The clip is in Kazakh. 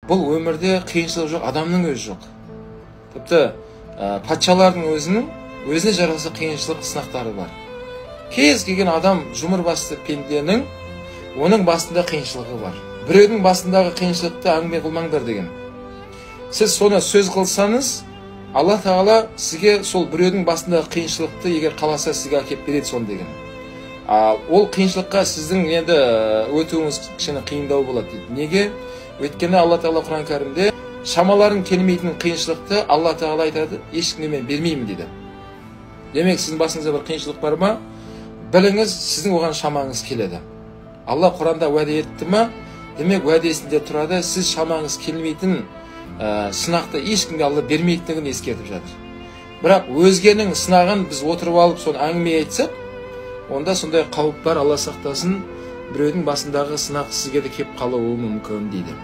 Бұл өмірде қиыншылық жоқ, адамның өзі жоқ. Тіпті патшалардың өзінің өзіне жараса қиыншылық, сынақтары бар. Кез келген адам, жұмыр басты пенденің, оның басында қиыншылығы бар. Біреудің басындағы қиыншылықты әңгіме қылмаңдар деген. Сіз соны сөз қылсаңыз, Алла Тағала сізге сол біреудің басындағы қиыншылықты, егер қаласа, сізге әкеліп береді соны деген. Ал ол қиыншылыққа сіздің енді өтуіңіз кішкене қиындау болады дейді. Неге? Өйткені Алла Тағала Құран Кәрімде шамаларың келмейтін қиыншылықты Алла Тағала айтады, ешкімге мен бермеймін дейді. Демек, сіздің басыңызда бір қиыншылық бар ма? Біліңіз, сіздің оған шамаңыз келеді. Алла Құранда уәде етті ма? Демек, уәдесінде тұрады. Сіз шамаңыз келмейтін сынақты ешкімге Алла бермейтіндігін ескертіп жатыр. Бірақ өзгенің сынағын біз отырып алып соны әңгіме айтсақ, онда сондай қауіп бар, Алла сақтасын, біреудің басындағы сынақ сізге де кеп қалуы мүмкін дейді.